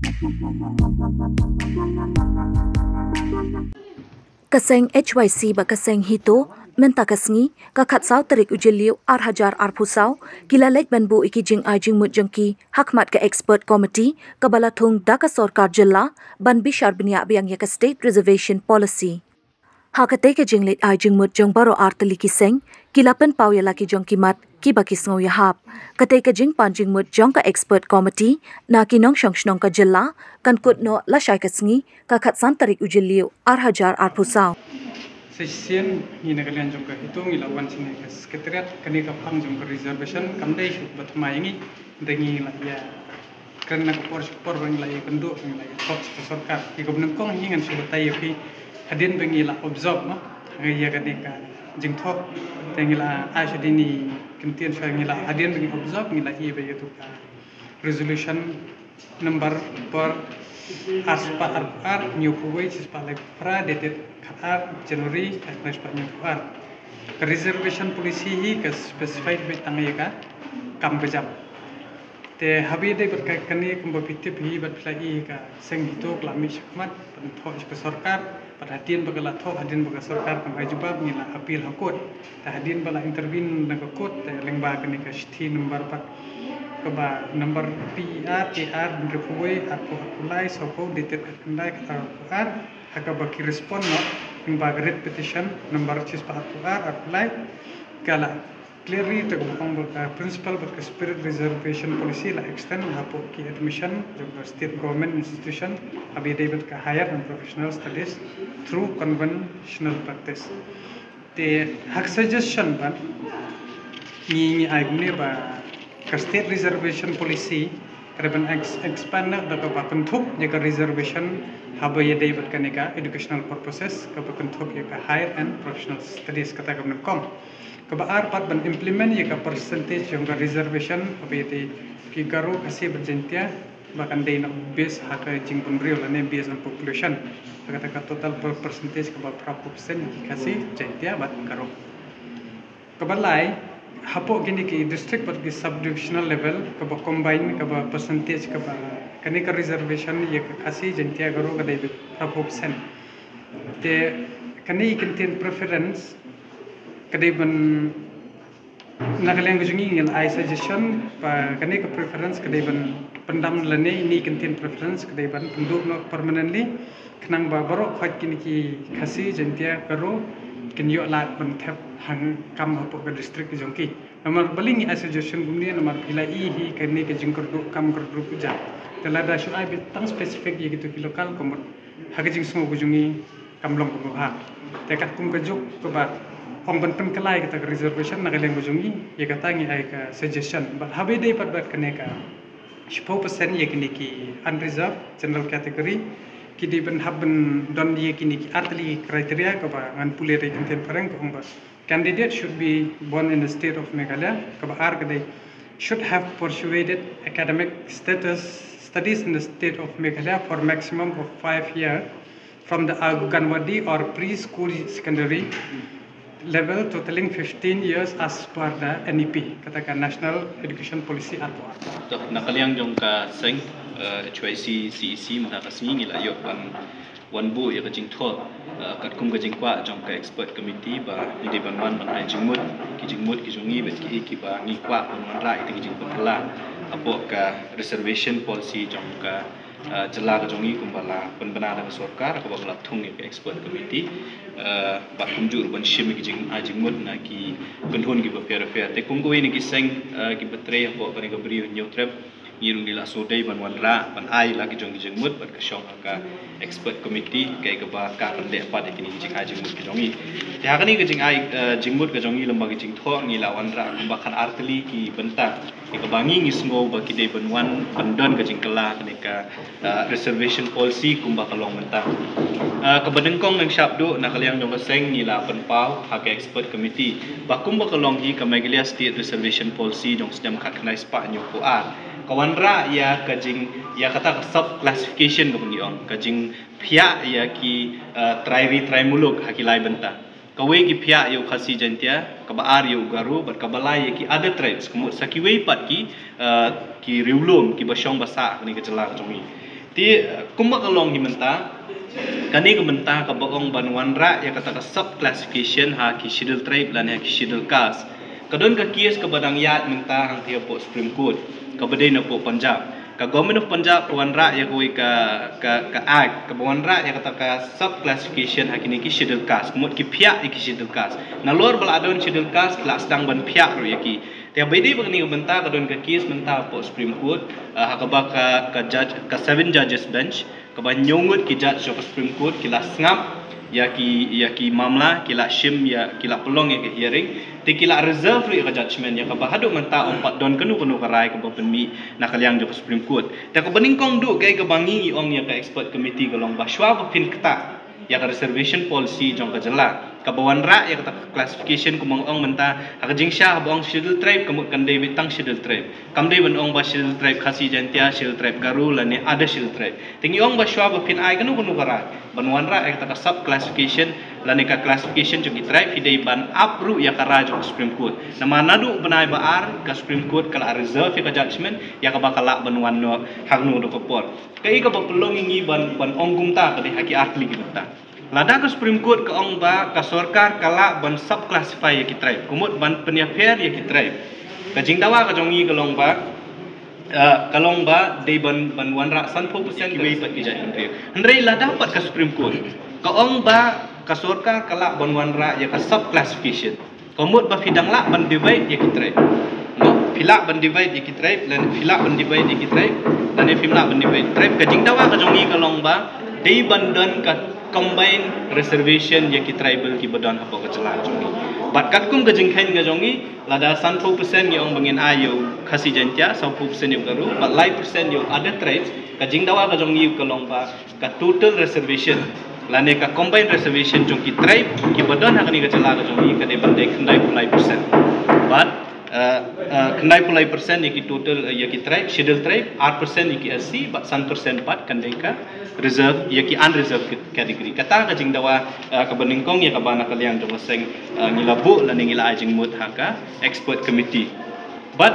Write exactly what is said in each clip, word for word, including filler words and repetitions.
Ka seng H Y C bad ka seng HITO mynta ka sngi, ka khatsaw tarik u Jylliew ar hajar arphew saw, ki la leit ban buh ïa ki jingai jingmut jong ki ha khmat ka expert committee kaba la thung da ka sorkar jylla ban bishar bniah biang ïa ka State Reservation Policy. Ha katei ka jingleit ai jingmut jong baroh artylli ki seng, ki la pynpaw ïa la ki jong ki mat kiba ki sngew ïahap. Katei ka jingpan jingmut jong ka expert committee na ki nongshong shnong ka jylla kan kut noh lashai ka sngi, ka khatsan tarik u Jylliew ar hajar arphew saw. Session ngi na ka liang jong ka HITO ngi la wan sini ka secretariat, kane ka phang jong ka reservation kam dei shuh ba thymmai ngi, dei ngi la ïa kren na ka por sha ka por ba ngi la ïa kynduh, ba ngi la ïa thok sha ka sorkar. Ïa kaba nyngkong hi ngan shu batai ïa phi, hadien ba ngi la observe mo, ïa kane ka jingthoh, te ngi la ai sha dini kyntien sha ngi la, hadien ba ngi observe ngi la ïa ba ïa tu ka resolution number por ar spah ar ar hynñiew phew wei, shi spah lai phra, dated khat ar January, ar spah hynñiew phew ar. Ka reservation policy hi ka specified beit tang ïa ka kam ka jam. Te haba ïadei bad ka, kane kumba phi tip hi bad phi la i, ka seng HITO ka la mih shakhmat ban thoh sha ka sorkar, bad hadien ba ka la thoh, hadien ba ka sorkar kam ai jubab, ngi la appeal ha court. Te hadien ba la intervene na ka court, te lyngba kane ka shithi number pat, kaba number P R A R hynriew phew wei, arphew, arphew lai, sawphew, dated khatkhyndai, khatar, arphew ar, ha kaba ki respond noh lyngba ka writ petition number shispah arphew ar, arphew lai, ka la clearly, te kaba ong ba ka principle bad ka spirit reservation policy la extend hapoh ki admission jong ka state government institution haba ïadei bad ka higher and professional studies through conventional practice. Te ha ka suggestion pat ngi, ngi ai kumne ba ka state reservation policy ka dei ban ex-, expand noh da kaba kynthup ïa ka reservation haba ïadei bad kane ka educational purposes, kaba kynthup ïa ka higher and professional studies, kata kaba nyngkong. Kaba ar pat ban implement ïa ka percentage jong ka reservation haba ïadei ki Garo, Khasi bad Jaintia, ba kan dei noh based ha ka jingbun briew lane based on population. Ha kata ka total per-, percentage kaba phraphew percent ïa ki Khasi, Jaintia bad Garo. Kaba lai, hapoh kine ki district bad ki subdivisional level, kaba combine, kaba percentage, kaba kane ka reservation ïa ka Khasi, Jaintia, Garo ka dei beit phraphew percent. Te kane i kyntien preference ka dei ban, na ka liang ka jong ngi ngi la ai suggestion ba kane ka preference ka dei ban pyndam lane ine i kyntien preference ka dei ban pynduh noh permanently, khnang ba baroh khoit kine ki Khasi, Jaintia, Garo kin ïoh lad ban thep hangkam hapoh ka district ka jong ki. Namar balei ngi ai suggestion kumne, namar phi la i hi kane ka jingkyrduh kam kyrduh puja. Te lada shu ai beit tang specific ïa kito ki local, ka mut ha ka jingsngew ka jong ngi kam long kumno ha. Te katkum ka juk kaba ong ban pynkylla ïa kata ka reservation na ka liang ka jong ngi, ïa kata ngi ai ka suggestion. Bad haba ïadei pat bad kane ka shiphew percent ïa kine ki unreserved general category, ki dei ban hap ban don ïa kine ki artylli criteria, kaba ngan pule da i kyntien phareng, ka ong ba candidate should be born in the state of Meghalaya, kaba ar ka dei should have pursued academic status, studies in the state of Meghalaya for maximum of five year from the Anganwadi or preschool secondary level totaling fifteen years as per the N E P, kata ka National Education Policy arphew ar. To, na ka liang jong ka seng, eh, H Y C C E C mynta ka sngi ngi la ïoh ban wan buh ïa ka jingthoh, eh, katkum ka jingkwah jong ka expert committee ba ngi dei ban wan ban ai jingmut, ki jingmut ki jong ngi bad ki, kiba ngi kwah ban wanrah ïa ki jingpynkylla hapoh ka reservation policy jong ka ah, jylla ka jong ngi kumba la pynbna da ka sorkar, kaba la thung ïa ka expert committee, ah, bad kumjuh ruh ban shim ïa ki jingai jingmut na ki kynhun kiba pher pher. Te kum kawei na ki seng, ah, kiba trei hapoh kane ka Bri u Hynñiewtrep, ngi ruh ngi la shu dei ban wanrah ban ai la ki jong ki jingmut bad ka shong ha ka expert committee, kaei kaba ka pyndep pat ïa kine ki jingai jingmut ki jong ngi. Te ha kane ka jingai, ah, jingmut ka jong ngi lem bad ka jingthoh ngi la wanrah kumba khatar tylli ki bynta. Ïa kaba ngi ngi sngew ba ki dei ban wan ban don ka jingkylla kane ka, ah, reservation policy kumba ka long mynta. Ah, kaba nyngkong nyngkong shapduk na ka liang jong ka seng ngi la pynpaw ha ka expert committee ba kumba ka long hi ka Meghalaya State Reservation Policy jong snem khatkhyndai spah hynñiewphew ar ka wanrah ïa ka jing, ïa kata ka sub classification kaba ngi ong, ka jingphiah ïa ki, ah, trai ri trai muluk ha ki lai bynta. Kawei ki phiah ïa u Khasi Jaintia, kaba ar ïa u Garo, bad kaba lai ïa ki other tribes, ka mut sa kiwei pat ki, eh, ki riewlum, kiba shong ba sah kane ka jylla ka jong ngi. Te kumba ka long hi mynta, kane ka mynta kaba ong ban wanrah ïa kata ka sub classification ha ki Scheduled Tribe lane ha ki Scheduled Caste, ka don ka case kaba dang ïaid mynta hangtei hapoh Supreme Court, kaba dei napoh Punjab. Ka Government of Punjab ka wanrah ïa kawei ka, ka, ka act kaba wanrah ïa kata ka sub classification ha kine ki Scheduled Caste, ka mut ki phiah ïa ki Scheduled Caste. Nalor ba la don Scheduled Caste, ki la sdang ban phiah ruh ïa ki. Te haba ïadei bad kane ka bynta, ka don ka case mynta hapoh Supreme Court, ah, ha kaba ka, ka judge, ka seven judges bench, kaba hynñiew ngut ki judge jong ka Supreme Court, ki la sngap ïa ki, ïa ki mamla, ki la shim ïa, ki la pynlong ïa ka hearing, te ki la reserve ruh ïa ka judgment, ïa kaba haduh mynta ym pat don kano kano ka rai kaba pynmih na ka liang jong ka Supreme Court. Te kaba nyngkong duh kaei kaba ngi ngi ong ïa ka expert committee ka long ba shuwa ba phin ktah ïa ka reservation policy jong ka jylla, kaba wanrah ïa kata ka classification kumba nga ong mynta, ha ka jingshisha haba ong Scheduled Tribe, ka mut kan dei beit tang Scheduled Tribe. Kam dei ban ong ba Scheduled Tribe Khasi Jaintia, Scheduled Tribe Garo lane other Scheduled Tribe. Te ngi ong ba shuwa ba phin ai kano kano ka rai ban wanrah ïa kata ka sub classification lane ka classification jong ki tribe, phi dei ban ap ruh ïa ka rai jong ka Supreme Court. Namar naduh u bnai ba ar ka Supreme Court ka la reserve ïa ka judgment, ïa kaba ka lah ban wan noh ha kano kano ka por. Kaei kaba pynlong ïa ngi ban, ban ong kumta ka dei ha ki ar tylli ki bynta. Lada ka Supreme Court ka ong ba ka sorkar ka lah ban sub classify ïa ki tribe, ka mut ban pynïapher ïa ki tribe, ka jingdawa ka jong ngi ka long ba, eh, ka long ba dei ban, ban wanrah sanphew percent kiwei pat ki jaitbynriew. Hynrei lada pat ka Supreme Court ka ong ba ka sorkar ka lah ban wanrah ïa ka sub classification, ka mut ba phi dang lah ban divide ïa ki tribe. No, phi lah ban divide ïa ki tribe, lane phi lah ban divide ïa ki tribe, lane phim lah ban divide tribe. Ka jingdawa ka jong ngi ka long ba dei ban don ka combined reservation ïa ki tribal kiba don hapoh ka jylla ka jong ngi. Bad katkum ka jingkheiñ ka jong ngi, lada sanphew percent ngi ong ba ngin ai ïa u Khasi Jaintia, sawphew percent ïa u Garo, bad lai percent ïa u other tribes, ka jingdawa ka jong ngi ka long ba ka total reservation lane ka combined reservation jong ki tribe kiba don ha kane ka jylla ka jong ngi ka dei ban dei khyndaiphew lai percent. Bad, eh, eh, khyndaiphew lai percent ïa ki total, eh, ïa ki tribe, Scheduled Tribe, ar percent ïa ki S C, bad san percent pat kan dei ka reserve, ïa ki unreserved category. Kata ka jingdawa, eh, kaba nyngkong ïa kaba na ka liang jong ka seng, eh, ngi la buh lane ngi la ai jingmut ha ka expert committee. Bad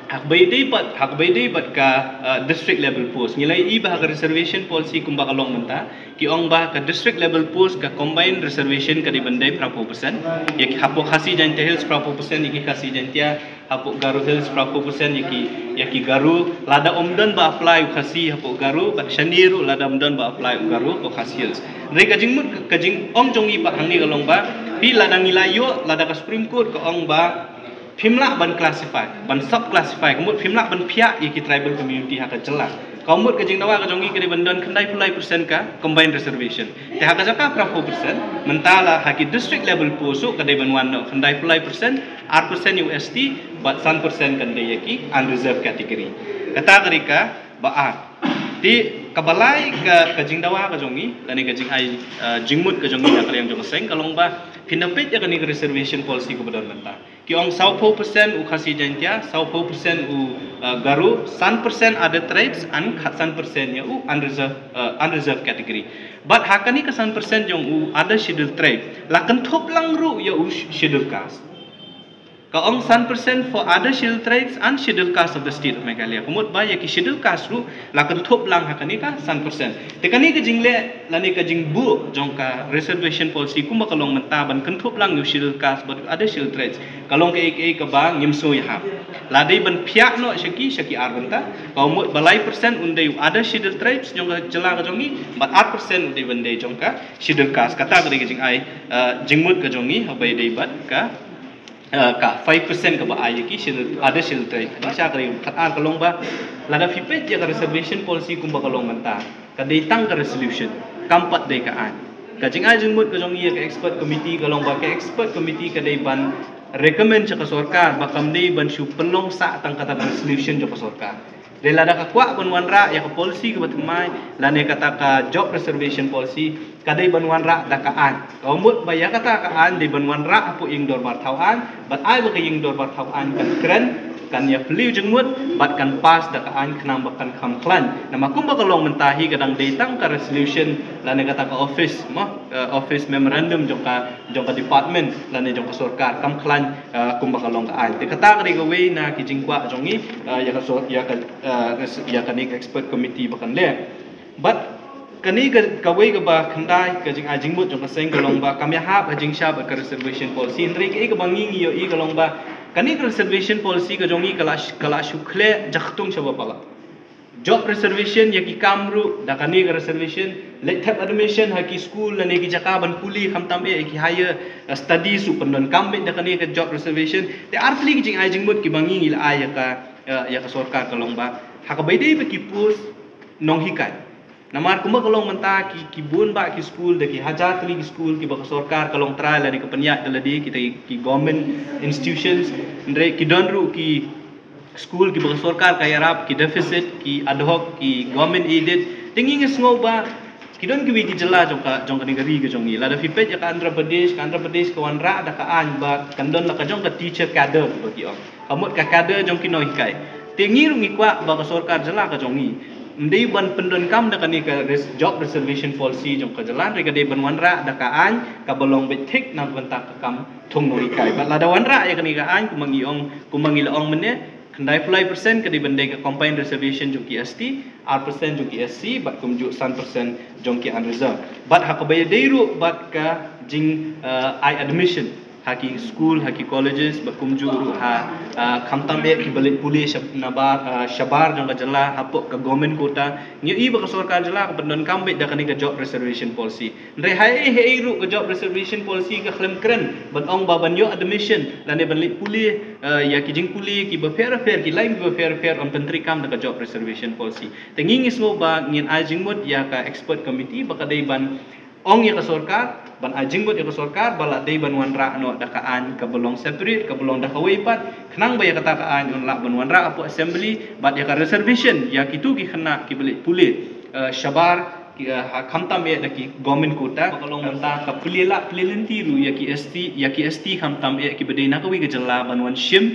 ha kaba ïadei bad, ha kaba ïadei bad ka, uh, district level post, ngi la ïohi ba ha ka reservation policy kumba ka long mynta, ki ong ba ka district level post ka combined reservation ka dei ban dei phraphew percent. Ïa ki hapoh Khasi Jaintia Hills phraphew percent, ïa ki Khasi Jaintia, hapoh Garo Hills phraphew percent, ïa ki, ïa ki Garo, lada ym don ba apply u Khasi hapoh Garo, bad shane ruh lada ym don ba apply u Garo hapoh Khasi Hills. Hynrei ka jingmut, ka jingong jong ngi pat hangne ka long ba, phi lada ngi la ïoh, lada ka Supreme Court ka ong ba phim lah ban classify, ban sub classify, ka mut phim lah ban phiah ïa ki tribal community ha ka jylla, ka mut ka jingdawa ka jong ngi ka dei ban don khyndaiphew lai percent ka combined reservation. Te ha ka jaka phraphew percent, mynta la ha ki district level post ruh ka dei ban wan noh khyndaiphew lai percent, ar percent ïa u S T, bad san percent kan dei ïa ki unreserved category. Kata ka dei kaba ar. Te kaba lai ka, ka jingdawa ka jong ngi lane ka jingai, uh, jingmut ka jong ngi na ka liang jong ka seng ka long ba phin da peit ïa kane ka reservation policy kaba don mynta. Ki ong sawphew percent u Khasi Jaintia, sawphew percent u, uh, Garo, san percent other tribes, and khatsan percent ïa u unreserved, uh, unreserved category. Bad ha kane ka san percent jong u other Scheduled Tribe la kynthup lang ruh ïa u Scheduled Caste. Ka ong san percent for other Scheduled Tribes and Scheduled Caste of the state of Meghalaya. Ka mut ba ïa ki Scheduled Caste ruh la kynthup lang ha kane ka san percent. Te kane ka jingleh lane ka jingbuh jong ka reservation policy kumba ka long mynta ban kynthup lang ïa u Scheduled Caste bad other Scheduled Tribes, ka long kaei kaei kaba ngim sngewthuh. La dei ban phiah noh sha ki, sha ki ar bynta. Ka mut ba lai percent un dei u other Scheduled Tribes jong ka jylla ka jong ngi, bad ar percent un dei ban dei jong ka Scheduled Caste. Kata ka dei ka jingai, uh, jingmut ka jong ngi ha kaba ïadei bad ka, uh, ka five percent kaba ai ïa ki Scheduled, other Scheduled Tribe. Ka dei sha ka dei khatar ka long ba lada phi peit ïa ka reservation policy kumba ka long mynta, ka dei tang ka resolution, kam pat dei ka aiñ. Ka jingai jingmut ka jong ngi ïa ka expert committee ka long ba ka expert committee ka dei ban recommend sha ka sorkar, ba kam dei ban shu pynlong sah tang kata ka resolution jong ka sorkar. Dei lada ka kwah ban wanrah ïa ka policy kaba thymmai lane kata ka job reservation policy, ka dei ban wanrah da ka aiñ. Ka mut ba ïa kata ka aiñ dei ban wanrah hapoh ïing dorbar thaw aiñ, bad ai ba ka ïing dorbar thaw aiñ kan kren kan ïa plie jingmut bad kan pass da ka aiñ khnang ba kan kham khlaiñ. Namar kumba ka long mynta hi ka dang dei tang ka resolution lane kata ka office mo, eh, office memorandum jong ka, jong ka department lane jong ka sorkar, kam khlaiñ, eh, kumba ka long ka aiñ. Te kata ka dei kawei na ki jingkwah jong ngi, eh, ïa ka sor-, ïa ka, eh, res-, ïa kane ka expert committee ba kan leh. Bad kane ka, kawei kaba khyndai ka jingai jingmut jong ka seng ka long ba kam ïahap ha jingshah bad ka reservation policy. Hynrei kaei kaba ngi ngi ïohi ka long ba kane ka reservation policy ka jong ngi ka la sh-, ka la shu khleh jaktung shaba palat. Job reservation ïa ki kam ruh da kane ka reservation, leit thep admission ha ki school lane ki jaka ban pule, khamtam eh ki higher, eh, studies ruh pyndonkam beit da kane ka job reservation. Te artylli ki jingai jingmut kiba ngi ngi la ai ïa ka, eh, ïa ka sorkar ka long ba ha kaba ïadei bad ki post nonghikai. Namar kumba ka long mynta ki, ki bun bah ki school, da ki hajar tylli ki school kiba ka sorkar ka long trai lane ka pynïaid da lade, kita ki, ki government institutions, hynrei ki don ruh ki school kiba ka sorkar ka ïarap, ki deficit, ki ad hoc, ki government aided. Te ngi ngi sngew ba ki don kiwei ki jylla jong ka, jong kane ka ri ka jong ngi. Lada phi peit ïa ka Andhra Pradesh, ka Andhra Pradesh ka wanrah da ka aiñ ba kan don la ka jong ka teacher cadre ba ki ong. Ka mut ka cadre jong ki nonghikai. Te ngi ruh ngi kwah ba ka sorkar jylla ka jong ngi, ym dei ban pyndonkam da kane ka res-, job reservation policy jong ka jylla, hynrei ka dei ban wanrah da ka aiñ kaba long beit thik na ka bynta ka kam thung nonghikai. Bad lada wanrah ïa kane ka aiñ, kumba ngi ong, kumba ngi la ong mynne, khyndai phew lai percent ka dei ban dei ka combined reservation jong ki S T, ar percent jong ki S C, bad kumjuh san percent jong ki unreserved. Bad ha kaba ïadei ruh bad ka jing, eh, ai admission ha ki school, ha ki colleges, bad kumjuh ruh ha, ah, khamtam eh kiba leit pule shab-, nabar, ah, shabar jong ka jylla hapoh ka government quota. Ngi ïohi ba ka sorkar jylla ka pyndonkam beit da kane ka job reservation policy. Hynrei ha ei ha ei ruh ka job reservation policy ka khlem kren ban ong ba ban ïoh admission lane ban leit pule, eh, ïa ki jingpule kiba pher pher, ki lain kiba pher pher, yn pyntreikam da ka job reservation policy. Te ngi ngi sngew ba ngin ai jingmut ïa ka expert committee ba ka dei ban ong ïa ka sorkar, ban ai jingmut ïa ka sorkar ba la dei ban wanrah noh da ka aiñ kaba long separate, kaba long da kawei pat, khnang ba ïa kata ka aiñ yn lah ban wanrah hapoh assembly, bad ïa ka reservation ïa kito ki khynnah kiba leit pule, eh, shabar, ki, eh, ha, khamtam eh da ki government quota, ba ka long mynta ka plie lah plie lynti ruh ïa ki S T, ïa ki S T khamtam eh kiba dei na kawei ka jylla ban wan shim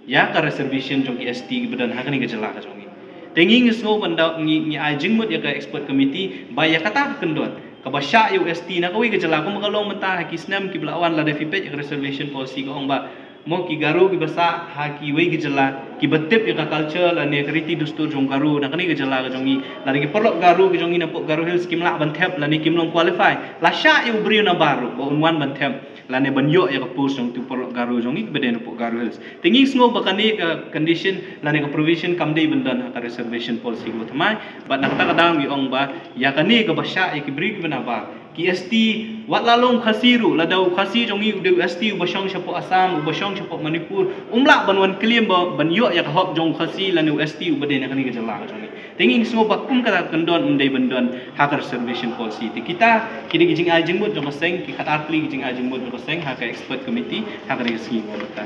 ïa ka reservation jong ki S T kiba don ha kane ka jylla ka jong ngi. Te ngi ngi sngew ban da ngi, ngi ai jingmut ïa ka expert committee ba ïa kata ka kyndon kaba shah ïa u S T na kawei ka jylla, kumba ka long mynta ha ki snem kiba la wan, lada phi peit ïa ka reservation policy ka ong ba mo ki Garo kiba sah ha kiwei ki jylla kiba tip ïa ka culture lane ka riti dustur jong Garo na kane ka jylla ka jong ngi, lane ki paralok Garo ki jong ngi napoh Garo Hills kim lah ban thep lane kim long qualify, la shah ïa u briew nabar ruh ba un wan ban thep lane ban ïoh ïa ka post jong uto u paralok Garo jong ngi kiba dei napoh Garo Hills. Te ngi sngew ba kane ka condition lane ka provision kam dei ban don ha ka reservation policy kaba thymmai. Bad na kata ka daw ngi ong ba ïa kane kaba shah ïa ki briew kiba nabar, ki S T, wat la long Khasi ruh, lada u Khasi jong ngi u dei u S T uba shong shapoh Assam, uba shong shapoh Manipur, um lah ban wan claim ba ban ïoh ïa ka hok jong u Khasi lane u S T uba dei na kane ka jylla ka jong ngi. Te ngi sngew ba kum kata ka kyndon ym dei ban don ha ka reservation policy. Te kita ki dei ki jingai jingmut jong ka seng, ki khatar tylli ki jingai jingmut jong ka seng ha ka expert committee ha kane ka sngi kaba mynta.